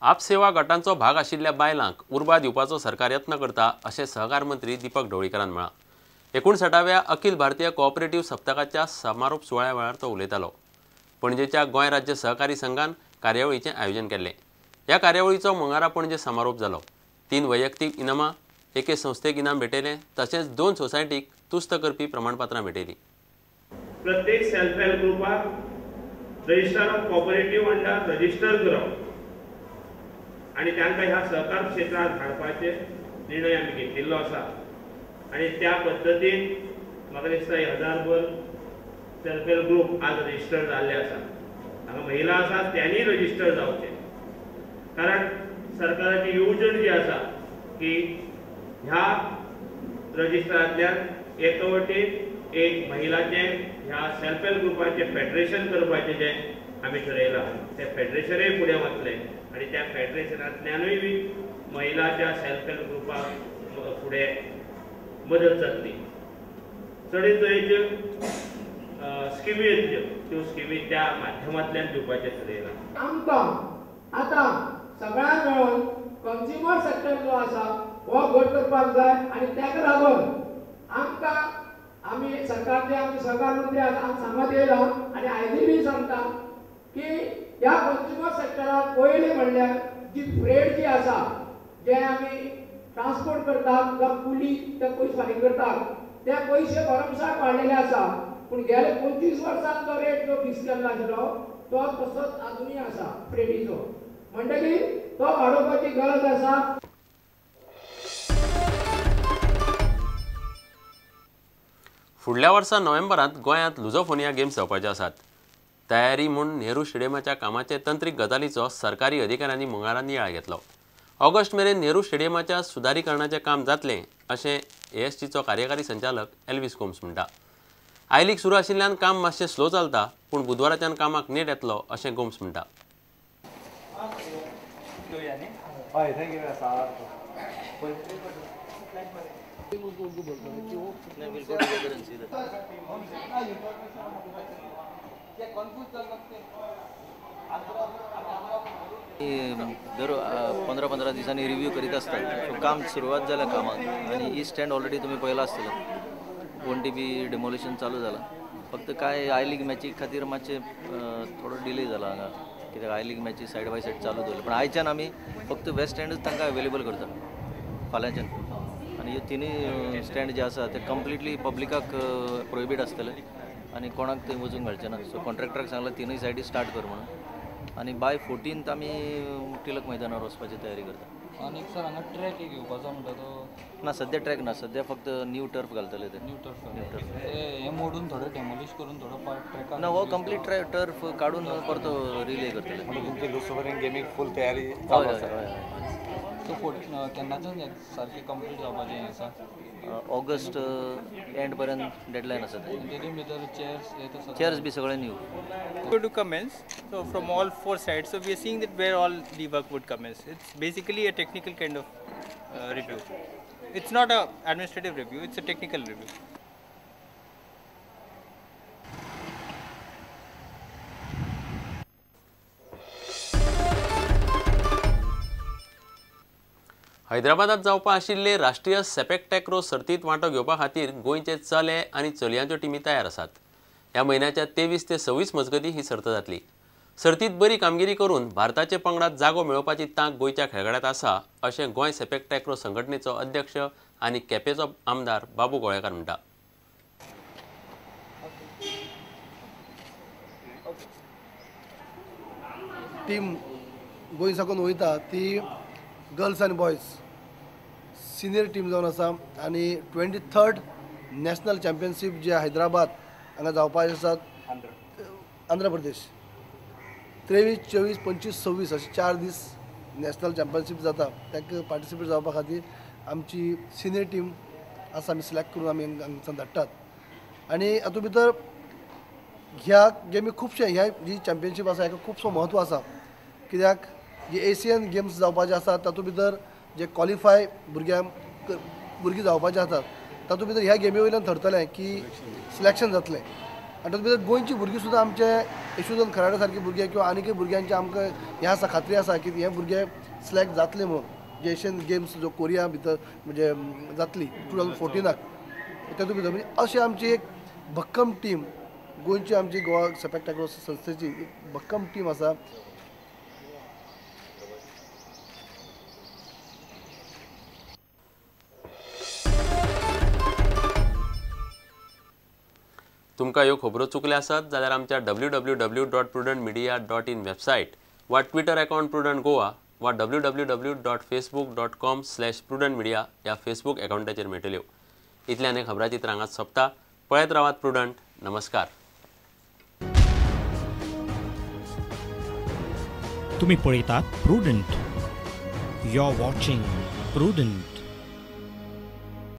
आपसेवा गटांचो भाग आशिल्ल्या बायलांक उर्बा दिवपाचो सरकार यत्न करता अशें सहकार मंत्री दीपक ढवळीकारान म्हळां. 59व्या अखिल भारतीय कोऑपरेटिव्ह सप्तकाच्या समारोप सुवाळ्या वेळार तो उलयतालो. पणजेच्या गोंय राज्य सहकारी संघान कार्यावळीचें आयोजन केल्लें. ह्या कार्यावळीचो मंगळारा पणजे समारोप जालो. 3 वैयक्तीक इनामां, एके संस्थेक इनाम भेटयलें, तशेंच 2 सोसायटीक तुस्त करपी प्रमाणपत्रां भेटयलीं. प्रत्येक सेल्फ हेल्प ग्रुपाक registrar of cooperative under register करप आनी तांकां ह्या सहकार क्षेत्रांत हाडपाचे निर्णय आमी घेतिल्लो आसा आनी त्या पद्दतीन म्हाका दिसता 1000भर सेल्फ हेल्प ग्रुप आज रजिस्टर जाल्ले आसा. हांगा महिला आसा त्यांनी रजिस्टर जावचे, कारण सरकाराची येवजण जी आसा की ह्या रजिस्टरांतल्यान एके वटेन एक महिलाचें ह्या सेल्फ हेल्प ग्रुपाचें फेडरेशन करपाचें जें आमी ठरयलां तें फेडरेशनूय फुडें वतलें आनी त्या फेडरेशनांतल्यानूय बी महिलाच्या सेल्फ हेल्प ग्रुपाक फुडें मदत जातली. चडीत तरेच्यो स्किमी येतल्यो, त्यो स्किमी त्या माध्यमांतल्यान दिवपाचें ठरयलां. आमकां आतां सगळ्यांक मेळून कंज्युमर सेक्टर जो आसा हो घट करपाक जाय आनी ताका लागून आमकां आमी सरकारचे आमचे सहकार मंत्री आसा आमी सांगत येयला आनी आयजूय बी सांगता की ह्या कंज्युमर सेक्टराक पयलीं म्हणल्यार जी फ्रेट जी आसा जे आमी ट्रान्सपोर्ट करतात जावं कुली ते पयशे फारीक करतात ते पयशे भरमसाठ वाडलेले आसा, पूण गेले 25 वर्सांत जो रेट जो फिक्स केल्लो आशिल्लो तो तसोच आजुनूय आसा फ्रेटीचो, म्हणटकीर तो वाडोवपाची गरज आसा. फुडल्या वर्सा नोव्हेंबरांत गोंयांत लुझोफोनिया गेम्स जावपाचे आसात. तयारी म्हूण नेहरू स्टेडियमाच्या कामाचे तंत्रीक गजालीचो सरकारी अधिकाऱ्यांनी मंगळारा नियाळ घेतलो. ऑगस्ट मेरेन नेहरू स्टेडियमाच्या सुदारीकरणाचें काम जातलें अशें एएसटीचो कार्यकारी संचालक एल्विस गोम्स म्हणटा. I league सुरू आशिल्ल्यान काम मातशें स्लो चलता, पूण बुधवाराच्यान कामाक नेट येतलो अशें गोम्स म्हणटा. दर 15-15 दिसांनी रिव्यू करीत आसतात. सो काम सुरवात जाल्या कामाक आनी ही स्टँड ऑलरेडी तुमी पळयला आसतलो. वण्टी बी डेमोलिशन चालू जालां. फक्त काय I league मॅची खातीर मातशें थोडो डिले जाला हांगा, कित्याक I league मॅची सायड बाय सायड चालू दवरले. पण आयच्यान आमी फक्त वेस्ट स्टँडूच तांकां अवेलेबल करता फाल्यांच्यान. आनी ह्यो तिनूय स्टँड जे आसा ते कंप्लिटली पब्लिकाक प्रोहिबीट आसतले आनी कोणाक थंय वचूंक मेळचें ना. सो कॉन्ट्रॅक्टराक सांगलां तिनूय सायडी स्टार्ट कर म्हणून आनी बाय 14 आमी टिलक मैदानार वचपाची तयारी करता. आनी सर हांगा ट्रॅक एक येवपाचो म्हणटा तो ना, सद्या ट्रॅक ना, सद्या फक्त न्यू टर्फ घालतले ते. न्यू टर्फ हे मोडून थोडे डेमोलिश करून थोडो पार्ट ट्रॅक ना, हो कंप्लीट टर्फ काडून परतो रिले करतले. तुमची लुसोफोनिया गेमीक फूल तयारी चालू आसा. सो केन्नाच्यान सारकें कंप्लीट जावपाचें हें आसा? ऑगस्ट एंड पर्यंत डेडलायन आसा. तेतून भितर चेअर्स हे चेअर्स बी सगळे new. To commence, so from all 4 sides, so we are seeing that where all the work would commence. It's basically a technical kind of review. It's not a administrative review, it's a technical review. हैदराबादात जावपा आशिल्ले राष्ट्रीय CPEC टॅक्रो सर्तींत वांटो घेवपा खातीर गोंयचे चले आनी चलयांच्यो टिमी तयार आसात. ह्या म्हयन्याच्या 23 ते 26 मजगतीं ही सर्त जातली. सर्तींत बरी कामगिरी करून भारताचे पंगडात जागो मेळोवपाची तांक गोंयच्या खेळगड्यांत आसा अशें गोंय सेपेक टॅक्रो संघटनेचो अध्यक्ष आनी केपेंचो आमदार बाबू गोळेकार म्हणटा. टीम गोंय साकून वयता ती गर्ल्स आनी बॉयज सिनियर टीम जावन आसा आनी 23rd national championship जे हैदराबाद हांगा जावपाचे आसात आंध्र प्रदेश 23, 24, 25, 26 अशे 4 दीस नॅशनल चॅम्पियनशीप जाता. ताका पार्टिसिपेट जावपा खातीर आमची सिनियर टीम आसा, आमी सिलेक्ट करून आमी हांगच्यान धाडटात. आनी हातूंत भितर ह्या गेमी खुबशे ह्या जी चॅम्पियनशीप आसा हाका खुबसो म्हत्व आसा, कित्याक जे एशियन गेम्स जावपाचे आसात तातूंत भितर जे क्वॉलिफाय भुरगीं जावपाचे आसात तातूंत भितर ह्या गेमी वयल्यान थरतलें की सिलेक्शन जातलें. आनी तातूंत भितर गोंयची भुरगीं सुद्दां आमचे यशोधन खराडे सारकी भुरगे किंवा आनीकय भुरग्यांचे आमकां हें आसा, खात्री आसा की हे भुरगे सिलेक्ट जातले म्हणून जे एशियन गेम्स जो कोरिया भितर म्हणजे जातली 2014 तातूंत भितर म्हणजे अशें आमची एक भक्कम टीम गोंयची आमची गोवा सेपॅक टाक्रो संस्थेची एक भक्कम टीम आसा. तुमकां ह्यो खबरो चुकल्या आसत जाल्यार आमच्या www.prudentmedia.in website वा ट्विटर अकाउंट प्रुडंट गोवा वा www.facebook.com/prudentmedia ह्या फेसबूक अकाउंटाचेर मेळटल्यो. इतल्यान हें खबराचित्र हांगाच सोंपता. पळयत रावात प्रुडंट. नमस्कार. तुम्ही पळयतात Prudent. You are watching Prudent.